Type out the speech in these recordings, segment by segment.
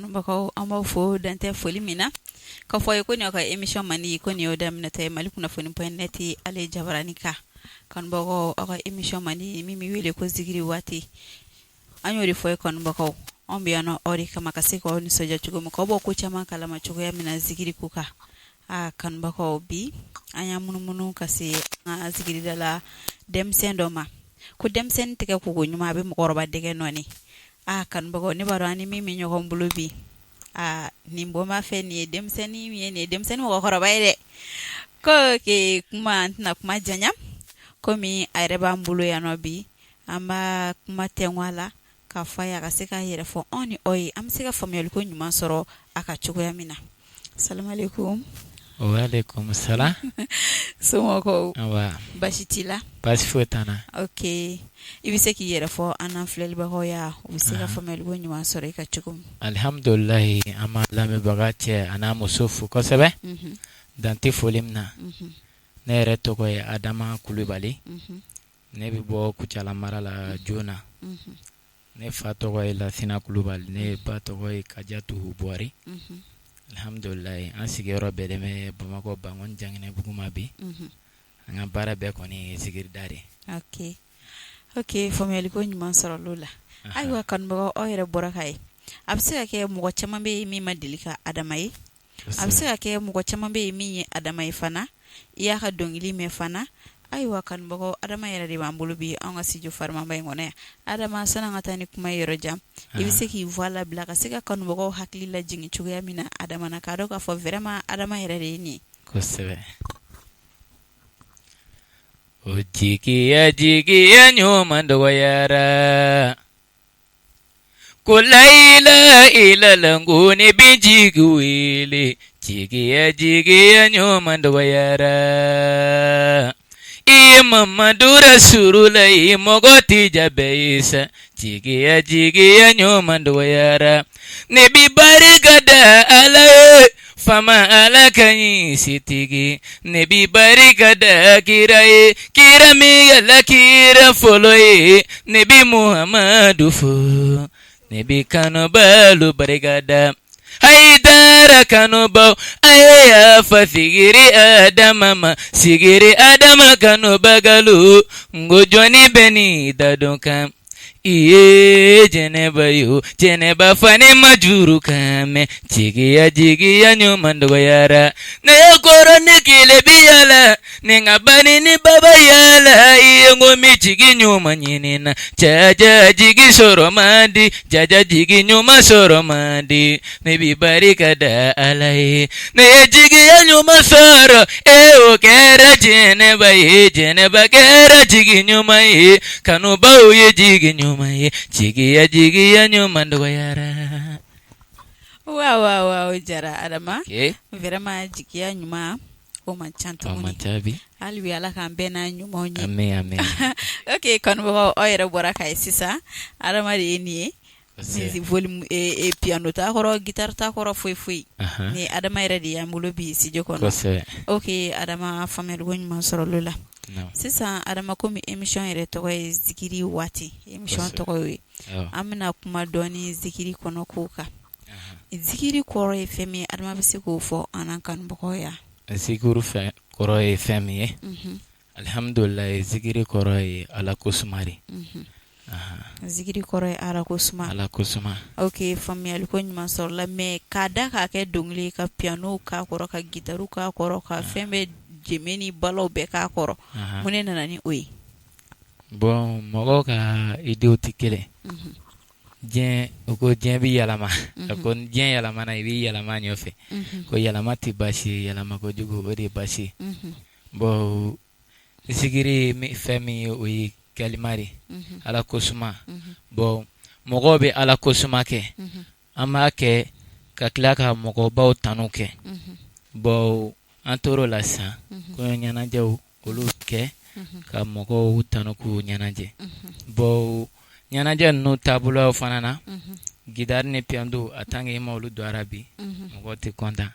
Kanubagaw, an b'aw fo dan tɛ foli min na. K'a fɔ aw ye ko nin y'aw ka émission mandi, ko nin y'o daminɛtɔ ye Mali kunnafoni point net ale jabarani kan. Kanubagaw, aw ka émission mandi min bɛ wele ko zikiri waati. An y'o de fɔ ye kanubagaw, anw bɛ yan nɔ aw de kama ka se k'aw nisɔndiya cogo min, k'aw bɔ ko caman kalama cogoya min na zikiri ko kan. Aa kanubagaw, bi an y'an munumunu ka se an ka zikirida la denmisɛn dɔ ma. Ko denmisɛnnin tɛgɛ koko ɲuman, a bɛ mɔgɔkɔrɔba dɛgɛ nɔɔni. Aa kanubagaw, ne b'a dɔn an ni min bɛ ɲɔgɔn bolo bi, aa nin bɔma fɛ, nin ye denmisɛnnin ye, nin ye denmisɛnnin mɔgɔkɔrɔba ye dɛ. Ko ke kuma, an tɛna kuma janya, komi a yɛrɛ b'an bolo yan nɔ bi, an b'a kuma tɛnku a la k'a fɔ a ye a ka se k'a yɛrɛ fɔ anw ni aw ye, an bɛ se ka faamuyaliko ɲuman sɔrɔ a ka cogoya min na. Salamalekun. Walekum salam. Somɔgɔw? Baasi t'i la? Baasi foyi t'an na. Ok, i bɛ se k'i yɛrɛ fɔ an n'an filɛlibagaw ye, u bɛ se ka faamuyaliko ɲuman sɔrɔ i ka cogo min. Alihamdulilayi, an b'an lamɛnbaga cɛ an'a muso fo kosɛbɛ, dan tɛ foli min na. Ne yɛrɛ tɔgɔ ye Adama Kulubali. Ne bɛ bɔ Kucala mara la joona. Ne fa tɔgɔ ye Lasina Kulubali, ne ba tɔgɔ ye Kajatu Buwari. Alihamdulilayi, an sigiyɔrɔ bɛnnen bɛ Bamakɔ Bankɔni Janginɛbugu ma bi. An ka baara bɛɛ kɔni ye zikirida de ye. Ok, ok, faamuyaliko ɲuman sɔrɔla o la. Ayiwa kanubagaw, aw yɛrɛ bɔra k'a ye, a bɛ se ka kɛ mɔgɔ caman bɛ yen min ma deli ka Adama ye. A bɛ se ka kɛ mɔgɔ caman bɛ yen min ye Adama ye fana, i y'a ka dɔnkili mɛn fana. Ayiwa kanubagaw, Adama yɛrɛ de b'an bolo bi an ka studio farimaba in kɔnɔ yan. Adama, sani an ka taa ni kuma ye yɔrɔ jan, i bɛ se k'i voix labila ka se ka kanubagaw hakili lajigin cogoya min na Adama na, k'a dɔn k'a fɔ vraiment Adama yɛrɛ de ye nin ye. Kosɛbɛ. O jigiya jigiya ɲuman dɔgɔyara. Ko layila ilala ko ne bɛ jigi wele, jigiya jigiya ɲuman dɔgɔyara. I ye Mamadu Rasululayi mɔgɔ tɛ ja bɛɛ ye sa, jigiya jigiya ɲuman dɔgɔyara. Ne bɛ barika da Ala ye, faama Ala ka ɲi setigi. Ne bɛ barika da kira ye, kira min kɛla kira fɔlɔ ye. Ne bɛ Muhamadu fo, ne bɛ kanubalu barika da. Hayidara kanubaw, a ye yafa sigiri Adama ma, sigiri Adama kanubagalu, n ko jɔnni bɛ ni dadon kan. I ye jɛnɛba yo, jɛnɛba fane ma juru kan mɛn, jigiya jigiya ɲuman dɔgɔyara. Ne ye kɔrɔ ni kile bi yala, ni n ka bani ni baba yala, i ye n ko min jigi ɲuman ɲini na, jaja jigi sɔrɔ man di, jaja jigi ɲuman sɔrɔ man di. Ne bɛ barika da Ala ye, ne ye jigiya ɲuman sɔrɔ, e o kɛra jɛnɛba ye, jɛnɛba kɛra jigi ɲuman ye, kanubaw ye jigi ɲuman ye, jigiya jigiya ɲuman dɔgɔyara. Waaw waaw waaw, jara Adama, vraiment jigiya ɲuman o man ca tuguni, hali bi Ala k'an bɛn n'a ɲumanw ye, amin amin. Ok kanubagaw, aw yɛrɛ bɔra k'a ye sisan, Adama de ye nin ye. Piano t'a kɔrɔ, guitare t'a kɔrɔ, foyi foyi. Ni Adama yɛrɛ de y'an bolo bi studio kɔnɔ. Ok Adama, faamuyaliko ɲuman sɔrɔla o la. Sisan Adama, komi émission yɛrɛ tɔgɔ ye zikiri waati, émission tɔgɔ y'o ye, an bɛna kuma dɔɔni zikiri kɔnɔ kow kan. Zikiri kɔrɔ ye fɛn min ye, Adama bɛ se k'o fɔ an n'an kanubagaw ye wa? Zikiri fɛn kɔrɔ ye fɛn min ye, alihamdulilayi, zikiri kɔrɔ ye Ala ko suma de. Zikiri kɔrɔ ye Ala ko suma. Ala ko suma. Ok, faamuyali ko ɲuman sɔrɔla. Mais k'a da k'a kɛ dɔnkili ka piano k'a kɔrɔ, ka guitare k'a kɔrɔ, ka fɛn bɛɛ jenbe ni balaw bɛɛ k'a kɔrɔ, mun de nana ni o ye? Bon, mɔgɔw ka idéew tɛ kelen. Diɲɛ, u ko diɲɛ bɛ yɛlɛma, a ko diɲɛ yɛlɛmana, i bɛ yɛlɛma nɔfɛ. Ko yɛlɛma tɛ baasi ye, yɛlɛma kojugu o de ye baasi ye. Bon, zikiri ye fɛn min ye, o ye kalima de, Ala ko suma. Bon, mɔgɔw bɛ Ala ko suma kɛ, an b'a kɛ ka tila ka mɔgɔbaw tanu kɛ. Bon, an tor'o la sisan, kɔɲɔ ɲɛnajɛw olu kɛ ka mɔgɔw tanu k'u ɲɛnajɛ. Bon, ɲɛnajɛ ninnu taabolo fana na, guitare ni piano, en tant que i ma olu don a ra bi, mɔgɔ tɛ content.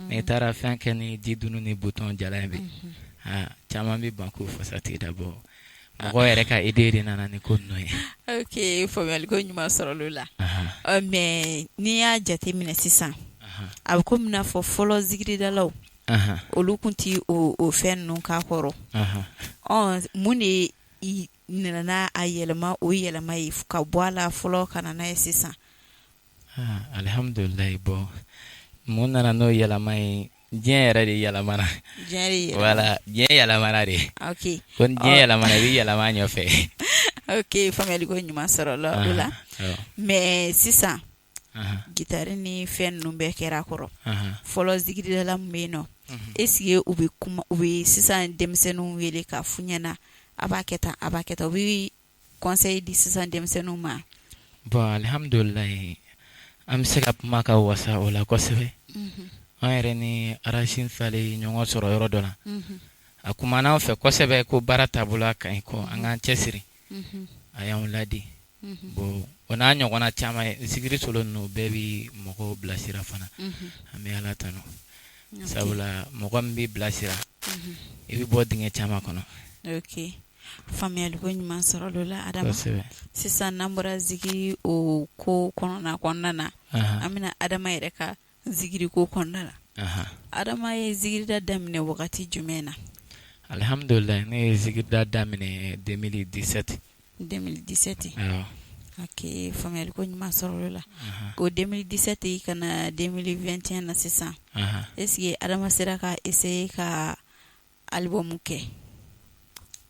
N'i taara fɛn kɛ ni ji dunun ni bouton jalan ye bi, caman bɛ ban k'u fasa tigɛ. Bon, Mɔgɔ yɛrɛ ka idée de nana ni ko ninnu ye. Ok, faamuyali ko ɲuman sɔrɔla o la. Mais n'i y'a jate minɛ sisan, a bɛ komi n'a fɔ fɔlɔ zikiridalaw, olu tun tɛ o fɛn ninnu k'a kɔrɔ. Ɔ mun de nana a yɛlɛma o yɛlɛma ye ka bɔ a la fɔlɔ ka na n'a ye sisan? Alihamdulilayi, bon, mun nana n'o yɛlɛma ye? Diɲɛ yɛrɛ de yɛlɛmana. Diɲɛ de yɛlɛmana. Voilà, diɲɛ yɛlɛmana de. Ok. Ko ni diɲɛ yɛlɛmana, i bɛ yɛlɛma a nɔfɛ. Ok, faamuyali ko ɲuman sɔrɔla o la. Mais sisan, gitari ni fɛn ninnu bɛɛ kɛra a kɔrɔ. Fɔlɔ zikiridala min bɛ yen nɔ, est ce que u bɛ kuma, u bɛ sisan denmisɛnninw wele k'a f'u ɲɛna a b'a kɛ tan, a b'a kɛ tan, u bɛ conseil di sisan denmisɛnninw ma? Bon, alihamdulilayi, an bɛ se ka kuma ka wasa o la kosɛbɛ. An yɛrɛ ni Racine Fale ye ɲɔgɔn sɔrɔ yɔrɔ dɔ la. A kumana an fɛ kosɛbɛ ko baara taabolo ka ɲi, ko an k'an cɛsiri. A y'an ladi. Bon, o n'a ɲɔgɔnna caman ye, zikiri solo ninnu bɛɛ bɛ mɔgɔw bilasira fana. An bɛ Ala tanu. Sabula mɔgɔ min b'i bilasira, i bɛ bɔ dingɛ caman kɔnɔ. Ok, faamuyali ko ɲuman sɔrɔla o la Adama. Sisan n'an bɔra zikiri o ko kɔnɔna na, an bɛna Adama yɛrɛ ka zikiri ko kɔnɔna la. Adama ye zikirida daminɛ wagati jumɛn na? Alihamdulilayi, ne ye zikirida daminɛ 2017. 2017. Ok, faamuyali ko ɲuman sɔrɔla o la. O 2017 ka na 2021 na sisan, est ce que Adama sera ka essayer ka album kɛ?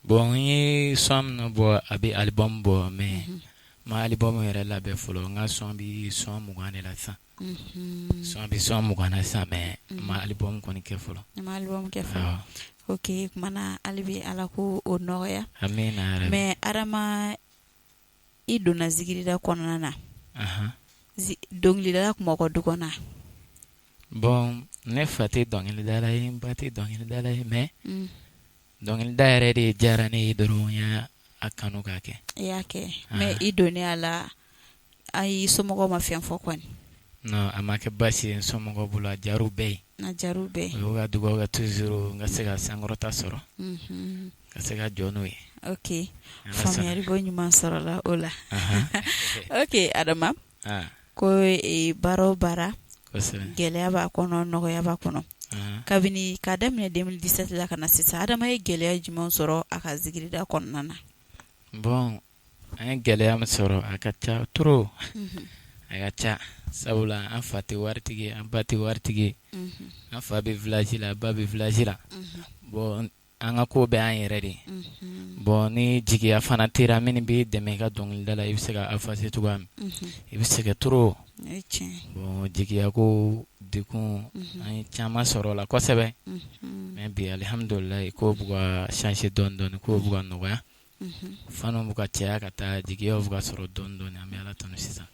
Bon, n ye son minnu bɔ, a bɛ album bɔ, mais n ma album yɛrɛ labɛn fɔlɔ. N ka son bɛ son 20 de la sisan. Son bɛ son 20 na sisan, mais n ma album kɔni kɛ fɔlɔ. I ma album kɛ fɔlɔ. Ok, kuma na hali bi Ala ko o nɔgɔya. Amina. Mais Adama, i donna zikirida kɔnɔna na, dɔnkilidala tun b'aw ka du kɔnɔ? Bon, ne fa tɛ dɔnkilidala ye, n ba tɛ dɔnkilidala ye, mais dɔnkilida yɛrɛ de diyara ne ye dɔrɔn, n y'a kanu k'a kɛ. I y'a kɛ, mais i donnen a la, ayi, somɔgɔw ma fɛn fɔ kɔni? Non, a ma kɛ baasi ye n somɔgɔw bolo, a diyara u bɛɛ ye. A diyara u bɛɛ ye. U y'u ka dugawu kɛ toujours n ka se ka sankɔrɔta sɔrɔ, ka se ka jɔ n'o ye. Ok, faamuyali ko ɲuman sɔrɔla o la. Ok Adama, ko baara o baara, gɛlɛya b'a kɔnɔ, nɔgɔya b'a kɔnɔ. Kabini k'a daminɛ 2017 la ka na sisan, Adama ye gɛlɛya jumɛn sɔrɔ a ka zikirida kɔnɔna na? Bon, an ye gɛlɛya min sɔrɔ, a ka ca trop, a ka ca, sabula an fa tɛ waritigi ye, an ba tɛ waritigi ye. An fa bɛ village la, ba bɛ village la. Bon, an ka ko bɛɛ an yɛrɛ de ye. Bon, ni jigiya fana tera minnu b'i dɛmɛ i ka dɔnkilida la, i bɛ se ka avancer cogoya min, i bɛ sɛgɛn trop. Bon, jigiya ko degun, an ye caman sɔrɔ o la kosɛbɛ. Mais bi, alihamudulilayi, ko bɛ ka changer dɔɔnin dɔɔnin, ko bɛ ka nɔgɔya, fanw bɛ ka caya ka taa, jigiyaw bɛ ka sɔrɔ dɔɔnin dɔɔnin. An bɛ Ala tanu sisan.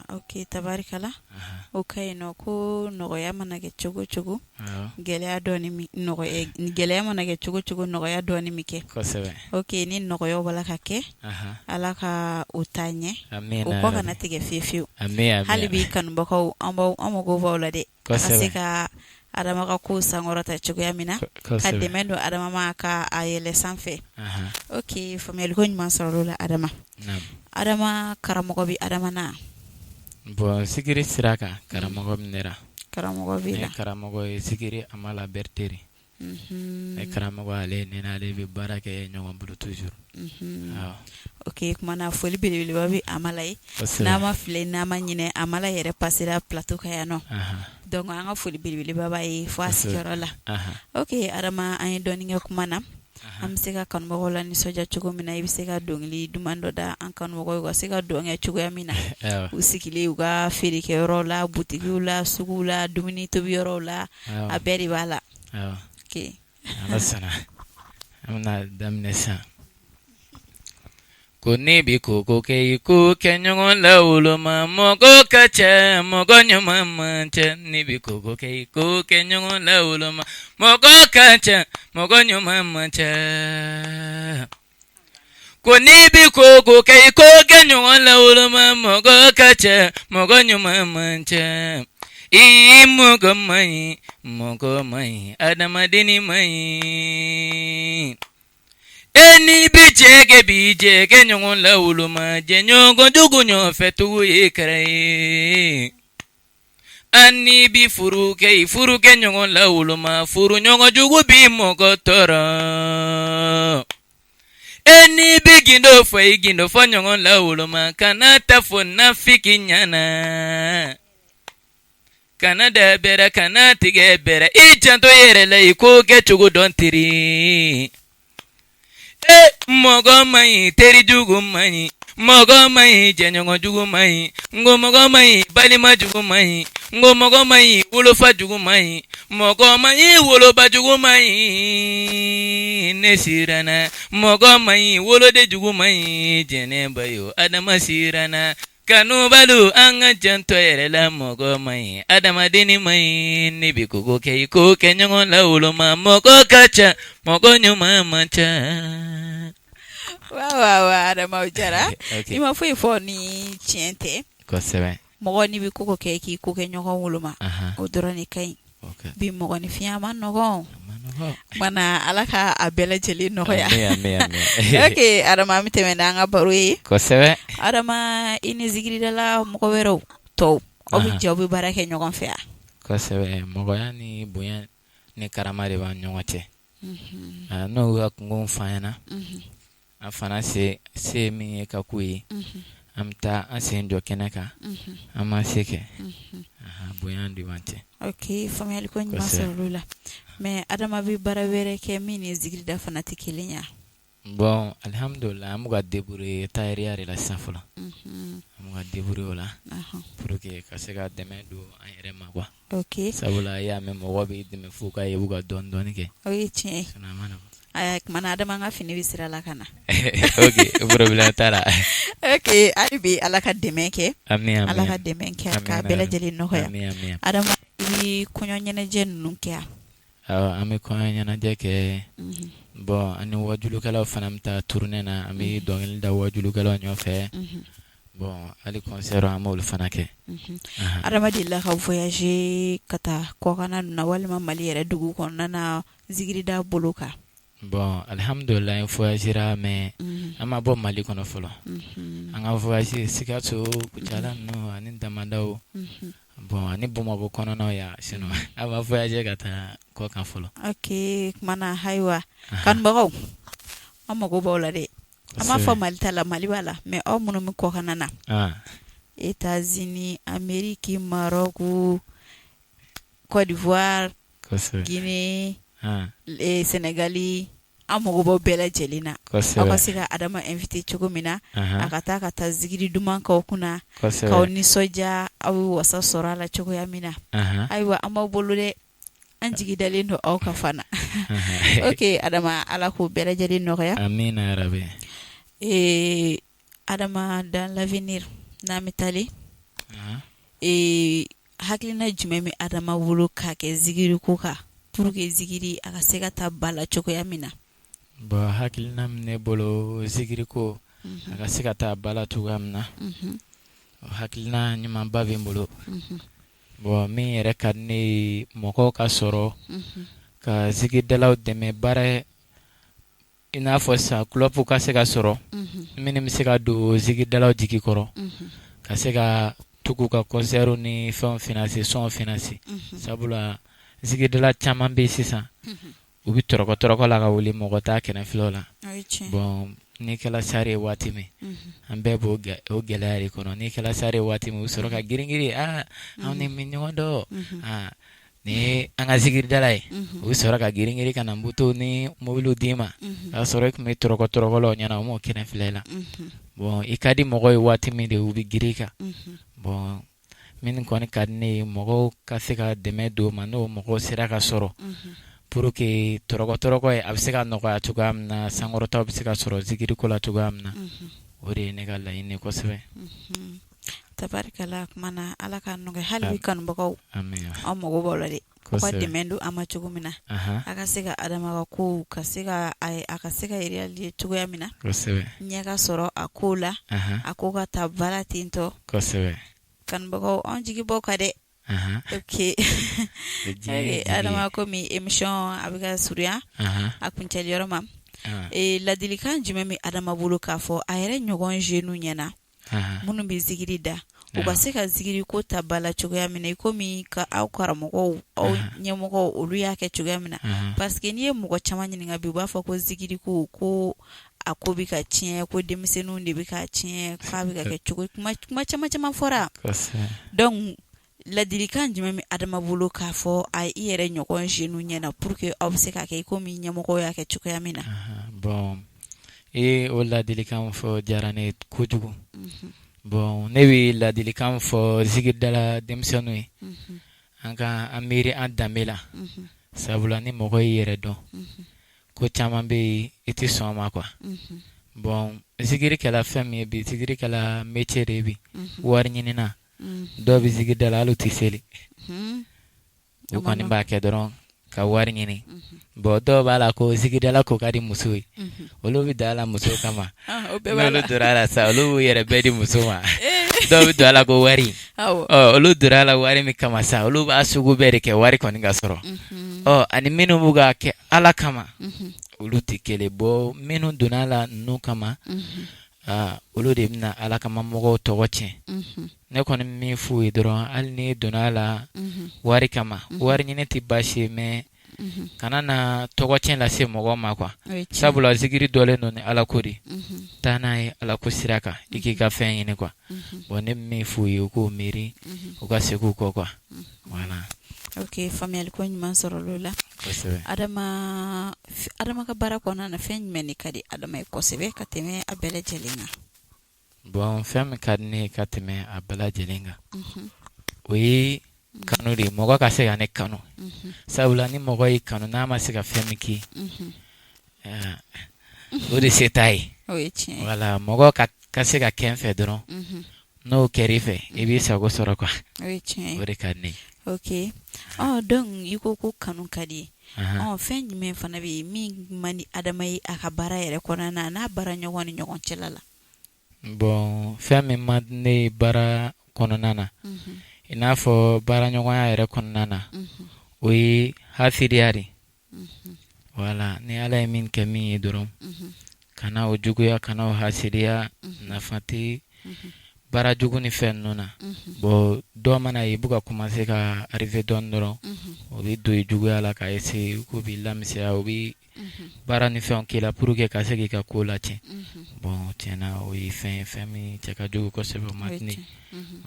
Ok, tabarikala, o ka ɲi nɔ. Ko nɔgɔya mana kɛ cogo cogo, gɛlɛya gɛlɛya mana kɛ cogo cogo, nɔgɔya dɔɔnin bɛ kɛ. Ok, ni nɔgɔya b'a la ka kɛ, Ala ka o taa ɲɛ, o kɔ kana tigɛ fiye fiyewu. Hali bi kanubagaw, an mago b'aw la dɛ, ka se ka Adama ka ko sankɔrɔta cogoya min na, ka dɛmɛ don Adama ma ka a yɛlɛ sanfɛ. Ok, faamuyaliko ɲuman sɔrɔ la Adama. Adama, karamɔgɔ bɛ Adama na? Bon, zikiri sira kan, karamɔgɔ bɛ ne la. Karamɔgɔ b'i la. Ne karamɔgɔ ye zikiri Amala Berete. Ne karamɔgɔ, ale ne n'ale bɛ baara kɛ ɲɔgɔn bolo toujours. Ok, kuma na foli belebeleba bɛ Amala ye. N'an ma fili, n'an ma ɲinɛ, Amala yɛrɛ passera plateau kan yan nɔ. Donc an ka foli belebeleba b'a ye fo a sigiyɔrɔ la. Ok Adama, an ye dɔɔnin kɛ kuma na. An bɛ se ka kanubagaw la nisɔndiya cogo min na, i bɛ se ka dɔnkili duman dɔ da an kanubagaw u ka se ka dɔn kɛ cogoya min na, u sigilen u ka feerekɛyɔrɔ la, butigiw la, suguw la, dumuni tobiyɔrɔw la, a bɛɛ de b'a la. Ala sɔnna, an bɛna daminɛ sisan. Ko ne bɛ ko ko kɛ, i ko kɛ ɲɔgɔn la woloma, mɔgɔ ka ca, mɔgɔ ɲuman man ca. Ne bɛ ko ko kɛ, i ko kɛ ɲɔgɔn la woloma, mɔgɔ ka ca, mɔgɔ ɲuman man ca. Ko n'i bɛ ko ko kɛ, i ko kɛ ɲɔgɔn la woloma, mɔgɔ ka ca, mɔgɔ ɲuman man ca. I mɔgɔ man ɲi, mɔgɔ man ɲi, adamadennin man ɲi. E n'i bɛ jɛ kɛ bi jɛ kɛ ɲɔgɔn lawoloma jɛɲɔgɔn jugu ɲɔfɛ tugu ye kɛra ye an n'i bi furu kɛ i furu kɛ ɲɔgɔn lawoloma furu ɲɔgɔn jugu bi mɔgɔ tɔɔrɔ e n'i bɛ gindo fɔ i gindo fɔ ɲɔgɔn lawoloma kana taa fɔ nafiki ɲɛna kana da bɛrɛ kana tigɛ bɛrɛ i janto yɛrɛ la i ko kɛ cogo dɔn teri e mɔgɔ man ɲi teri jugu man ɲi mɔgɔ man ɲi jɛɲɔgɔn jugu man ɲi n ko mɔgɔ man ɲi balima jugu man ɲi n ko mɔgɔ man ɲi wolofa jugu man ɲi mɔgɔ man ɲi woloba jugu man ɲi ne siranna mɔgɔ man ɲi woloden jugu man ɲi jɛnɛba yo adama siranna Kanubalu an ka janto yɛrɛ la mɔgɔ man ɲi adamadenni man ɲi n'i bɛ ko ko kɛ i k'o kɛ ɲɔgɔn lawoloma mɔgɔ ka ca mɔgɔ ɲuman man ca. Wa wa wa Adama o diyara i ma foyi fɔ ni tiɲɛ tɛ. Kosɛbɛ. Mɔgɔ n'i bɛ ko ko kɛ k'i ko kɛ ɲɔgɔn woloma o dɔrɔn de ka ɲi. Bi mɔgɔninfinya man nɔgɔn mana ala ka a bɛɛ lajɛlen nɔgɔya ok Adama an bɛ tɛmɛ n'an ka baro ye kosɛbɛ Adama i ni zikiridala mɔgɔ wɛrɛw tɔw aw bɛ jɛ aw bɛ baara kɛ ɲɔgɔn fɛ wa kosɛbɛ mɔgɔya ni bonya ni karama de b'an ɲɔgɔn cɛ n'u ka kunko f'an ɲɛna An fana se se min ye ka k'u ye an bɛ taa an sen jɔ kɛnɛ kan an b'an se kɛ bonya de b'an cɛ ok faamuyali ko ɲuman sɔrɔla o la mais Adama bɛ baara wɛrɛ kɛ min ni zikirida fana tɛ kelen ye bon alihamudulila an bɛ ka débrouiller tailleur de la sisan fɔlɔ an bɛ ka débrouiller o la pour que ka se ka dɛmɛ don an yɛrɛ ma quoi ok sabula i y'a mɛn mɔgɔ b'i dɛmɛ f'u k'a ye i bɛ ka dɔɔnin dɔɔnin kɛ o ye tiɲɛ ye o tuma na Adama an ka fini bɛ sira la ka na ok problème t'a la ok hali bi Ala ka dɛmɛ kɛ ami Ala ka dɛmɛ kɛ k'a bɛɛ lajɛlen nɔgɔya Adama i bɛ kɔɲɔ ɲɛnajɛ ninnu kɛ wa an bɛ kɔɲɔ ɲɛnajɛ kɛ bon an ni wajulukɛlaw fana bɛ taa tournée na an bɛ dɔnkili da wajulukɛlaw ɲɔfɛ bon hali concert an b'olu fana kɛ Adama delila ka voyager ka taa kɔkan na walima Mali yɛrɛ dugu kɔnɔna na zikirida bolo kan bon alihamudulila n voyagera mais an ma bɔ Mali kɔnɔ fɔlɔ an ka voyage Sikaso Kucala ninnu ani damadaw bon ani Bamakɔ kɔnɔnaw yan sinon an ma voyager ka taa kɔkan fɔlɔ ok tuma na ayiwa kanubagaw an mago b'aw la dɛ An b'a fɔ Mali t'a la Mali b'a la mais aw minnu bɛ kɔkan na États-Unis Amérique Maroc Côte d'Ivoire Guinée Sénégal an mago b'aw bɛɛ lajɛlen na aw ka se ka Adama inviter cogo min na a ka taa ka taa zikiri duman k'aw kunna k'aw nisɔndiya aw bɛ wasa sɔrɔ a la cogoya min na ayiwa an b'aw bolo dɛ an jigi dalen don aw kan fana ok Adama Ala k'o bɛɛ lajɛlen nɔgɔya amina yarabi ee Adama dans l'avenir n'an bɛ taalen ee hakilina jumɛn bɛ Adama bolo k'a kɛ zikiri ko kan pour que zikiri a ka se ka taa ba la cogoya min na bon hakilina min ne bolo zikiri ko a ka se ka taa ba la cogoya min na o hakilina ɲumanba bɛ n bolo bon min yɛrɛ ka di ne ye mɔgɔw ka sɔrɔ ka zikiridalaw dɛmɛ baara i n'a fɔ sa club ka se ka sɔrɔ minnu bɛ se ka don zikiridalaw jigi kɔrɔ ka se ka to k'u ka concert ni fɛnw financer son financer sabula zikiridala caman bɛ sisan u bɛ tɔrɔkɔ tɔrɔkɔ la ka wuli mɔgɔ t'a kɛnɛ filɛ la bon n'i kɛla star ye waati min an bɛɛ b'o o gɛlɛya de kɔnɔ n'i kɛla star ye waati min u sɔrɔ ka girin girin aa anw ni min ɲɔgɔn dɔn aa nin ye an ka zikiridala ye u bɛ sɔrɔ ka girin girin ka na moto ni mobiliw d'i ma o y'a sɔrɔ i tun bɛ tɔrɔkɔ tɔrɔkɔ la o ɲɛna o m'o kɛnɛ filɛ la bon i ka di mɔgɔ ye waati min de u bɛ girin i kan bon min kɔni ka di ne ye mɔgɔw ka se ka dɛmɛ don ma n'o mɔgɔw sera ka sɔrɔ pour que tɔrɔkɔ tɔrɔkɔ ye a bɛ se ka nɔgɔya cogoya min na sankɔrɔtaw bɛ se ka sɔrɔ zikiriko la cogoya min na o de ye ne ka laɲini kosɛbɛ tabarikala kuma na ala ka nɔgɔya hali bi kanubagaw aw mago b'aw la dɛ aw ka dɛmɛ don an ma cogo min na a ka se ka Adama ka kow ka se ka a ka se ka réaliser cogoya min na ɲɛ ka sɔrɔ a kow la a ko ka taa ba la ten tɔ kanubagaw an jigi b'aw kan dɛ ok Adama komi émission a bɛ ka surunya a kuncɛli yɔrɔ ma. Ladilikan jumɛn bɛ Adama bolo k'a fɔ a yɛrɛ ɲɔgɔn jeunes ɲɛna minnu bɛ zikiri da u ka se ka zikiri ko ta ba la cogoya min na i komi ka aw karamɔgɔw aw ɲɛmɔgɔw olu y'a kɛ cogoya min na parce que n'i ye mɔgɔ caman ɲininka bi u b'a fɔ ko zikiri ko ko a ko bɛ ka tiɲɛ ko denmisɛnninw de bɛ ka tiɲɛ k'a bɛ ka kɛ cogo kuma caman caman fɔra donc ladilikan jumɛn bɛ Adama bolo k'a fɔ a i yɛrɛ ɲɔgɔn jeunes ɲɛna pour que aw bɛ se ka kɛ i komi ɲɛmɔgɔw y'a kɛ cogoya min na bon i ye o ladilikan fɔ diyara ne ye kojugu bon ne bɛ ladilikan fɔ zikiridala denmisɛnninw ye an ka an miiri an danbe la sabula ni mɔgɔ y'i yɛrɛ dɔn ko caman bɛ yen i tɛ sɔn a ma quoi bon zikiri kɛla fɛn min ye bi zikiri kɛla métier de ye bi wari ɲinina dɔw bɛ zikiri da la hali u tɛ seli u kɔni b'a kɛ dɔrɔn ka wari ɲini bon dɔw b'a la ko zikiridala ko ka di muso ye olu bɛ don a la muso kama n'olu donna a la sa olu b'u yɛrɛ bɛɛ di muso ma dɔw bɛ don a la ko wari olu donna a la wari min kama sa olu b'a sugu bɛɛ de kɛ wari kɔni ka sɔrɔ ɔ ani minnu b'u k'a kɛ ala kama olu tɛ kelen bon minnu donna a la ninnu kama aa olu de bɛna ala kama mɔgɔw tɔgɔ tiɲɛ ne kɔni min f'u ye dɔrɔn hali n'i donna a la wari kama wari ɲini tɛ baasi ye mais kana na tɔgɔ tiɲɛ lase mɔgɔ ma quoi sabula zikiri dɔlen don ni ala ko de taa n'a ye ala ko sira kan i k'i ka fɛn ɲini quoi bon ne min f'u ye u k'o miiri u ka segin u kɔ quoi voilà ok faamuyali ko ɲuman sɔrɔla o la Adama Adama ka baara kɔnɔna na fɛn jumɛn de ka di Adama ye kosɛbɛ ka tɛmɛ a bɛɛ lajɛlen kan bon fɛn min ka di ne ye ka tɛmɛ a bɛɛ lajɛlen kan o ye kanu de ye mɔgɔ ka se ka ne kanu sabula ni mɔgɔ y'i kanu n'a ma se ka fɛn min k'i o de se t'a ye voilà mɔgɔ ka se ka kɛ n fɛ dɔrɔn n'o kɛra i fɛ i b'i sago sɔrɔ quoi o de ka di ne ye ok donc i ko ko kanu ka di fɛn jumɛn fana bɛ yen min man di Adama ye a ka baara yɛrɛ kɔnɔna na n'a baara ɲɔgɔn ni ɲɔgɔn cɛla la bon fɛn min man di ne ye baara kɔnɔna na i n'a fɔ baaraɲɔgɔnya yɛrɛ kɔnɔna na o ye hasidiya de voilà ni ala ye min kɛ min ye dɔrɔn kana o juguya kana o hasidiya nafa tɛ baara jugu ni fɛn ninnu na bon dɔw mana ye i bɛ ka commencer ka arriver dɔɔnin dɔrɔn o bɛ don i juguya la ka essayer k'u b'i lamisɛnya o bɛ baara ni fɛnw k'i la pour que ka se k'i ka ko latiɲɛ bon tiɲɛ na o ye fɛn ye fɛn min cɛ ka jugu kosɛbɛ o man di ne ye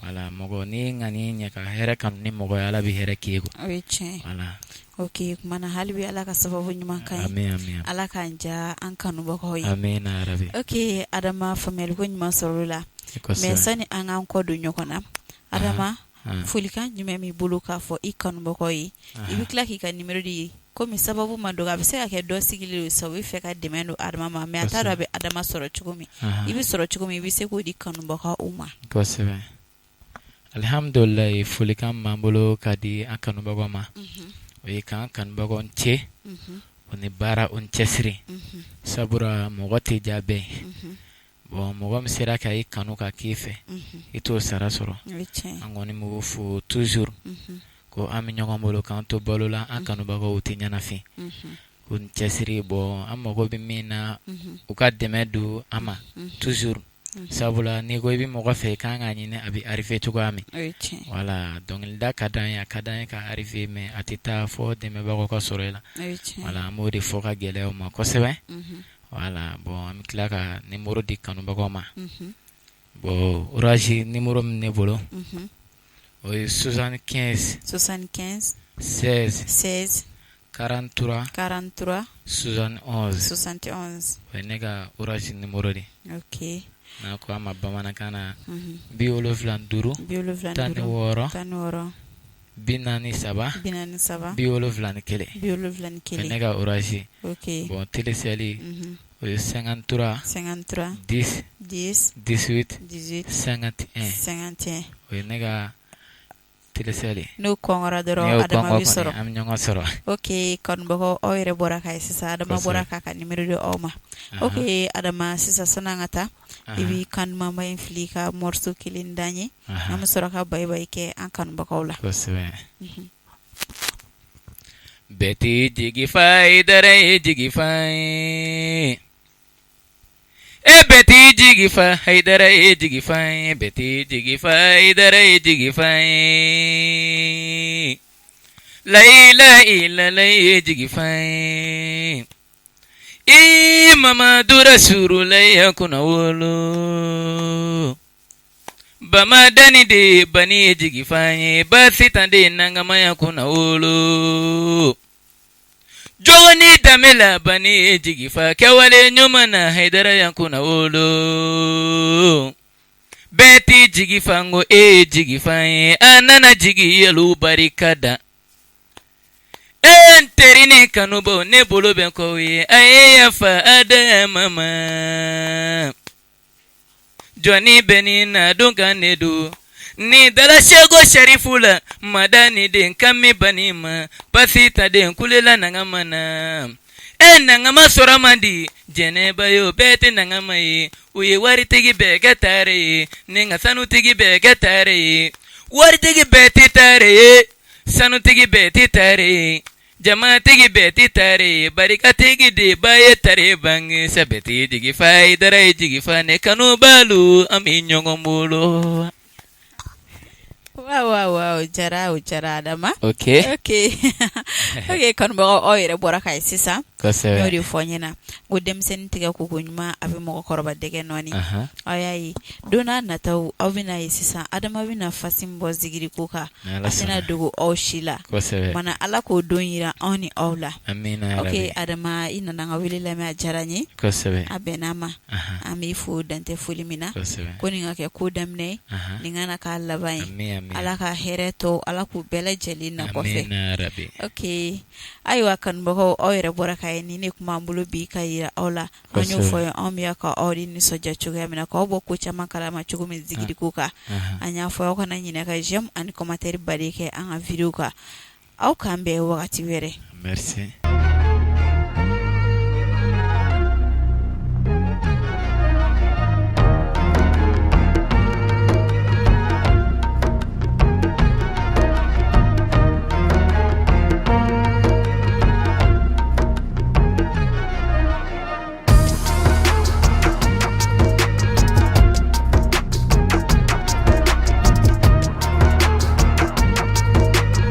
voilà mɔgɔ n'i ŋaniya ɲɛ ka hɛrɛ kanu ni mɔgɔ ye ala bɛ hɛrɛ k'i ye quoi o ye tiɲɛ voilà ok kuma na hali bi ala ka sababu ɲuman k'an ye amin amin ala k'an diya an kanubagaw ye amina yarabi ok Adama faamuyali ko ɲuman sɔrɔla o la mais sani an k'an kɔ don ɲɔgɔn na Adama folikan jumɛn b'i bolo k'a fɔ i kanubagaw ye i bɛ tila k'i ka numéro di komi sababu man dɔgɔ a bɛ se ka kɛ dɔ sigilen don sisan u bɛ fɛ ka dɛmɛ don Adama ma mais a t'a dɔn a bɛ Adama sɔrɔ cogo min i bɛ sɔrɔ cogo min i bɛ se k'o di kanubagaw ma kosɛbɛ alihamdulilayi folikan min b'an bolo ka di an kanubagaw ma o ye k'an kanubagaw ce u ni baara u ni cɛsiri sabula mɔgɔ tɛ diya bɛɛ ye bon mɔgɔ min sera ka i kanu ka k'i fɛ i t'o sara sɔrɔ an kɔni b'o fo toujours ko an bɛ ɲɔgɔn bolo k'an to balo la an kanubagaw tɛ ɲɛnafin ko ni cɛsiri bon an mago bɛ min na u ka dɛmɛ don an ma toujours sabula n'i ko i bɛ mɔgɔ fɛ i kan k'a ɲini a bɛ arriver cogoya min voilà dɔnkilida ka d'an ye a ka d'an ye ka arriver mais a tɛ taa fɔ dɛmɛbagaw ka sɔrɔ i la voilà an b'o de fɔ ka gɛlɛya u ma kosɛbɛ voilà bon an bɛ tila ka numéro di kanubagaw ma bon orange numéro min ne bolo o ye 75 75 16 16 43 43 71 71 o ye ne ka orange numéro de ok n'a ko a ma bamanankan na 75 75 16 43 43 71 71 ne ka orange ok bon Telecel o ye 53 53 10 10 18 18 51 51 o ye ne ka Telecel ye n'o kɔngɔra dɔrɔn Adama bɛ sɔrɔ an bɛ ɲɔgɔn sɔrɔ ok kanubagaw aw yɛrɛ bɔra k'a ye sisan Adama bɔra k'a ka numéro di aw ma ok Adama sisan sani an ka taa i b'i kan dumanba in fili ka morceau kelen d'an ye an bɛ sɔrɔ ka bye bye kɛ an kanubagaw la kosɛbɛ. Bɛɛ t'i jigi fa Hayidara ye jigi fa ye. E bɛɛ t'i jigi fa Hayidara ye jigi fa ye. Bɛɛ t'i jigi fa Hayidara ye jigi fa ye. Layila ilala ye jigi fa ye. I Mamadu Rasululayi kunnawolo. Bamadani de bani ye jigi fa ye basitan de nangamaya kunnawolo. Jogo ni danbe la bani ye jigi fa kɛwale ɲuman na Hayidara yan kunnawolo. Bɛɛ t'i jigi fa n ko e ye jigi fa ye a nana jigi yalu barika da. E n teri ni kanubaw ne bolo bɛ k'aw ye a ye yafa Adama ma. Jɔnni bɛ ni na don kan ne don ni dala seko sarifu la madani den kami bani ma pasi ta den kulela nangama na e nangama sɔrɔ man di jɛnɛba ye o bɛɛ tɛ nangama ye u ye waritigi bɛɛ kɛ tare ye ni ka sanutigi bɛɛ kɛ tare ye waritigi bɛɛ tɛ tare ye sanutigi bɛɛ tɛ tare ye Jamatigi bɛɛ tɛ tare ye barikatigi de ba ye tare bange sa bɛɛ t'i jigi fa Hayidara ye jigi fa ne kanubalu an bɛ ɲɔgɔn bolo. Waaw waaw waaw jara o jara Adama. Ok. Ok ok kanubagaw aw yɛrɛ bɔra k'a ye sisan. Kosɛbɛ. N y'o de fɔ aw ɲɛna ko denmisɛnnin tɛgɛ ko ko ɲuman a bɛ mɔgɔkɔrɔba dɛgɛ nɔɔni. Anhan. Aw y'a ye don n'a nataw aw bɛna ye sisan Adama bɛna fasi min bɔ zikiri ko kan. A tɛna dogo aw si la mana ala k'o don jira anw ni aw la ok Adama i nana an ka wele lamɛn a diyara n ye a bɛnna ma an b'i fo dan tɛ foli min na ko nin ka kɛ ko daminɛ nin kana k'a laban ye ala ka hɛrɛ tɔ ala k'u bɛɛ lajɛlen na kɔfɛ ok ayiwa kanubagaw aw yɛrɛ bɔra k'a ye nin de tun b'an bolo bi ka jira aw la An y'o fɔ ye anw bɛ ka aw de nisɔndiya cogoya min na k'aw bɔ ko caman kalama cogo min zikiri ko kan an y'a fɔ aw kana ɲinɛ ka j'aime ani commentaire baden kɛ an ka video kan aw k'an bɛn wagati wɛrɛ merci.